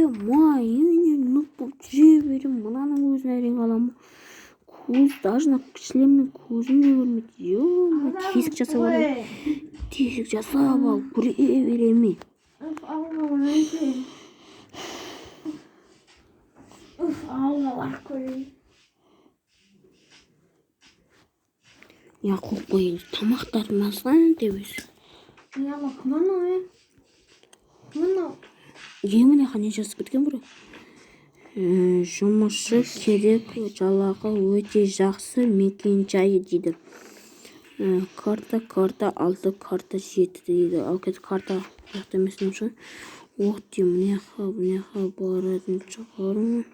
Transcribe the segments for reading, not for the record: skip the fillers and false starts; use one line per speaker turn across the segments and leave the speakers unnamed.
Е-мое, нуб болып жүре беремін. Мынаның өзін әрең аламын. Көз, даже мына шлеммен көзім де көрмейді. Е-мое, тесік жасап алып, тесік жасап алып көре беремін.
Уф, алла көрейін. Уф, алла көрейін.
Я қойып қояйын. Тамақтарын алсаң деп өзі.
Не, ала кім анау, е? Кім анау?
Е, мына жаққа не жазып кеткен біреу? Жұмысшы керек, жалақы өте жақсы, мекен жайы дейді. Карта, карта 6, карта 7 дейді. Ал кет, карта бұл жақта емес шығар. Ох те, мына жаққа, мына жаққа баратын шығармын.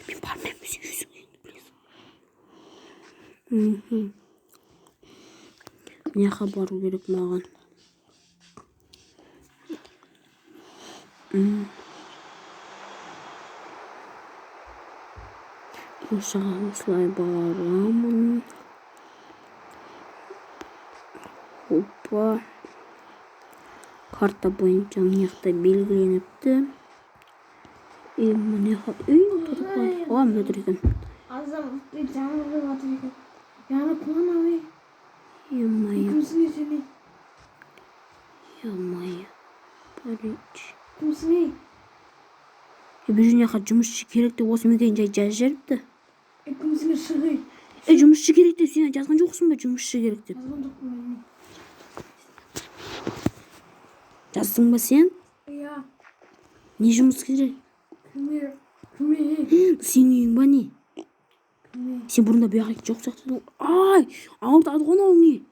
Мен бармаймын, өзің енді білесің. Мына жаққа бару керек маған. Осы жаққа осылай барамын. Опа. Карта бойынша мына жақта белгіленіпті. И мына жаққа үй тұр ғой. О, мына тұр екен.
Азам, жаңбыр құйып жатыр екен. Яны кім анау, е?
Е-мое,
Кімсің, е, сен, е?
е-мое. Короче.
Кімсің, е?
Е, бұл жерде жаққа жұмысшы керек деп осы мекен жай жазып жіберіпті.
Е, кімсің, е, шық, е.
Е, жұмысшы керек деп сен жазған жоқсың ба, жұмысшы керек деп?
Жазған жоқпын мен.
Жаздың ба сен?
Иә.
Не жұмыс керек?
Кім, е? Кім, е?
Сенің үйің ба, не?
Кім, е?
Сен бұрында бұл жаққа жоқ сияқты едің. Ай, ауыртады ғой анау не?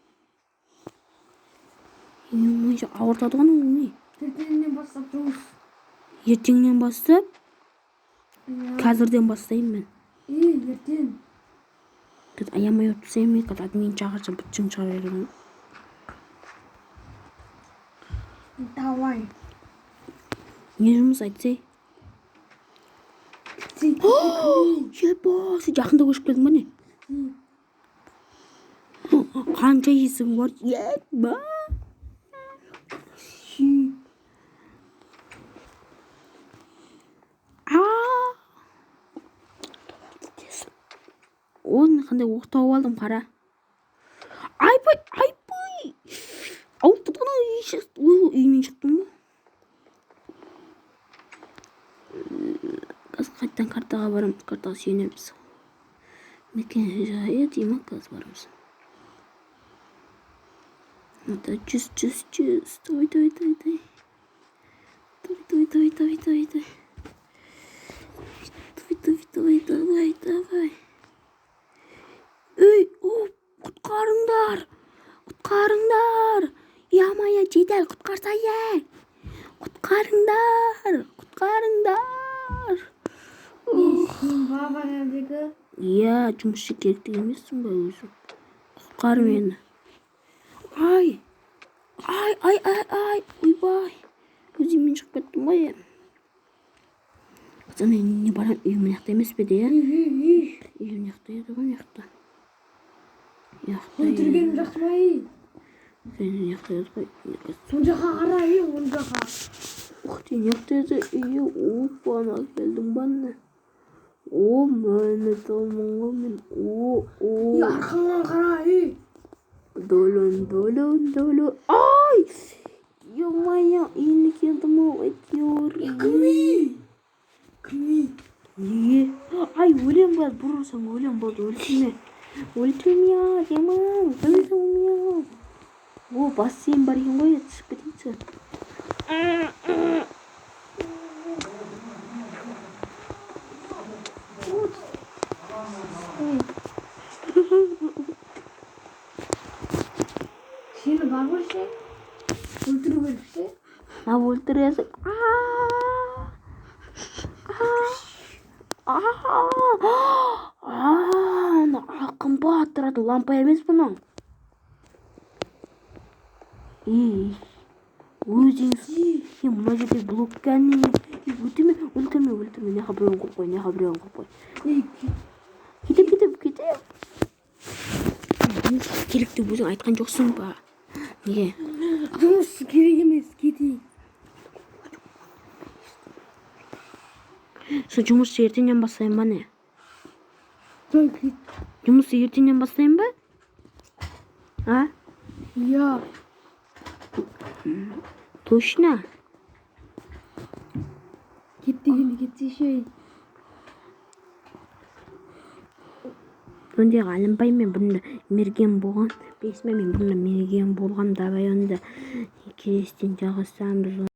Е-мое, ауыртады ғой анау не?
Ертеңнен бастап жұмыс.
Ертеңнен бастап,
Иә.
қазірден бастаймын мен.
Е, ертең.
Қазір аямай ұрып тастаймын мен, қазір админ шақырса быт-шытын шығара беремін.
Давай.
Не жұмыс айтсай?
Сен
Еба, сен жақында көшіп келдің ба, не? Қанша есігің бар? Еба. А. Оны қандай оқ тауып алдым, қара. Айбай, айбай. Ауыртады ғой анау үй шықты. Ой, үйімнен шықтым ба? Қазір қайтадан картаға барамыз, картаға сүйенеміз. Мекен жайы дей ма, қазір барамыз. Это 100, 100, 100. Давай, давай, давай, давай. Давай, давай, давай, давай, давай, давай. Давай, давай, давай, давай. Ей, о, құтқарыңдар. Құтқарыңдар. Е-мое, жедел құтқарса, е. Құтқарыңдар, құтқарыңдар.
Сен баба жердегі.
Иә, жұмысшы керек деген емессің ба өзің? Құтқар мені. Ай, ай, ай, ай, ай, ойбай. Өзіммен шығып кеттім ғой, е. Ана не барам, үйім мына жақта емес пе еді, иә?
Үй, үй.
Үйім мына жақта еді ғой, мына жақта. Мына жақта еді.
Өлтіргенім жақсы ма, ей?
Мына жақта еді ғой.
Оң жаққа қара, ей, оң жаққа.
Ух ты, мына жақта еді үйі. Опа, ана келдің ба, ана? О, міне тұрмын ғой мен. О, о.
Ей, арқаңнан қара, ей.
Долон, долон, долон. Ай! Ё-моё, үйіне келдім ау, әйтеуір.
Кім, ей? Кім, ей?
Неге? Ай, өлем ба, бір ұрсаң өлем, болды, өлтірме. Өлтірме, демін, өлтірме. О, бассейн бар екен ғой, түсіп кетейінші.
Вот. Ей. Сені бар ғой ше. Өлтіру керек ше.
А өлтіресің. А! А! Ана қымбат тұрады лампа емес бұның. Ей, өзің е, мына жерде блок кәне. Ей, өлтірме, өлтірме, өлтірме. Мына жаққа біреуін қойып қой, мына жаққа біреуін қойып қой.
Ей,
Кетем, кетем, кетем. Жұмыс керек деп өзің айтқан жоқсың ба? Неге?
Жұмыс керек емес, кетейік.
Сол жұмысты ертеңнен бастайын ба, не?
Жай кет.
Жұмысты ертеңнен бастайын ба? А?
Иә.
Точно?
Кет дегенде кетсейші, ей.
Ондайға ілінбаймын мен, бұрында мерген болған. Білесің бе, мен бұрында мерген болғам. Давай онда келесіден жалғастырамыз.